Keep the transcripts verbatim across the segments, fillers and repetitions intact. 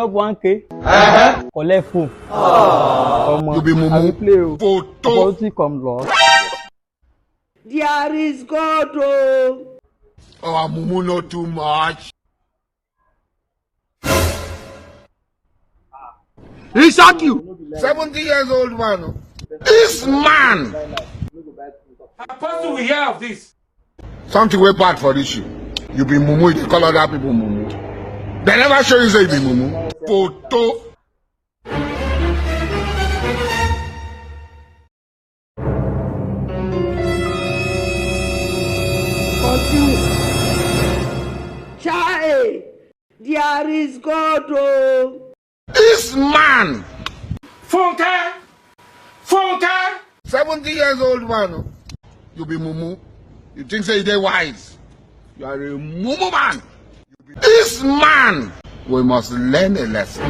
Up one K. Collect phone. Omo, you be mumu. I dey play o. Photo. Opportunity come lost. There is God o. Our mumu no too much. He shock you. Seventy years old man. This man. Apostle, we hear of this. Something wey bad for this you. You be mumu, you dey call other people mumu. They never show you say you be mumu. Photo. Chai, there is God o. This man. Funke! Funke! Seventy years old man o. You be mumu. You think say you dey wise. You are a mumu man. This man, we must learn a lesson.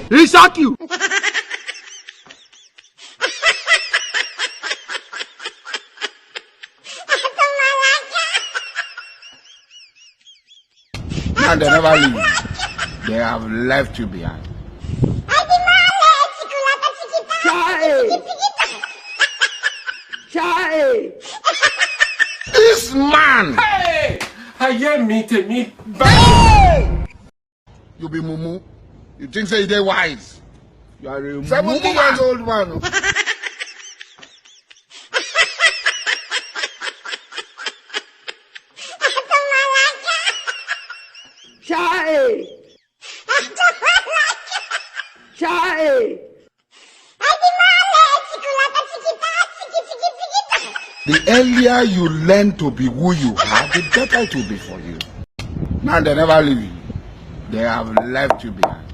He shock you. And they never leave. They have left you behind. Chai! Chai! This man! Hey! Ayé mi, tèmi báyìí. You be mumu. You think say you dey wise. You are a seventy years old man. Chai! Chai! The earlier you learn to be who you are, the better it will be for you. Now they never leave you. They have left you behind.